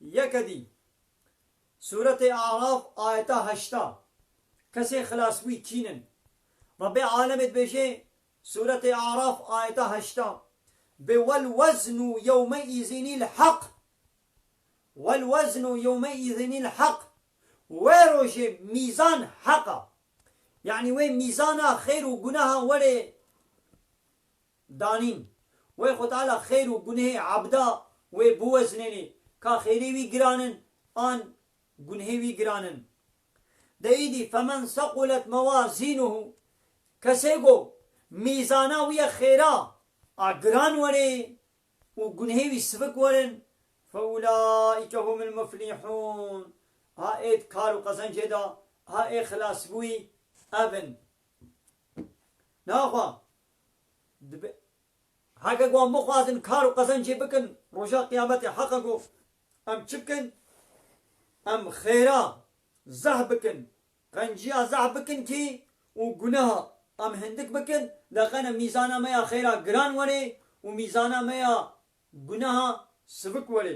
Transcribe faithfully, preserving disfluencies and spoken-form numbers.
Yeke dî, Sûretê Araf, ayeta heşta. Kesê xilasbûyî kîn in? Rebbê alemê dibêje, Sûretê Araf, ayeta heşta. Bi wel weznu yewme îzinîl heq. Wel weznu yewme îzinîl heq. Wê rojê mîzan heq a. Yanî wê mîzana xêr û guneha were danîn. Wê Xwe Teala xêr û gunehê ebda wê biwezinênê, ka xêrê wî giran in an gunehê wî giran in. De îdî, femen sequlet mewazînuhu, kesê go mîzana wî ye xêra a giran were û gunehê wî sivik werin, feulaîke humul muflîhûn, ha ê di kar û qezencê de, ha ê xilasbûyî ev in. Naxwe, dibe-, heke ku em bixwazin kar û qezencê bikin, roja qiyametê heqe ku em çi bikin? Em xêra zehf bikin, qenciya zehf bikin kî û guneha em hindik bikin, de qene mîzana me ya xêra giran were û mîzana me ya guneha sivik were.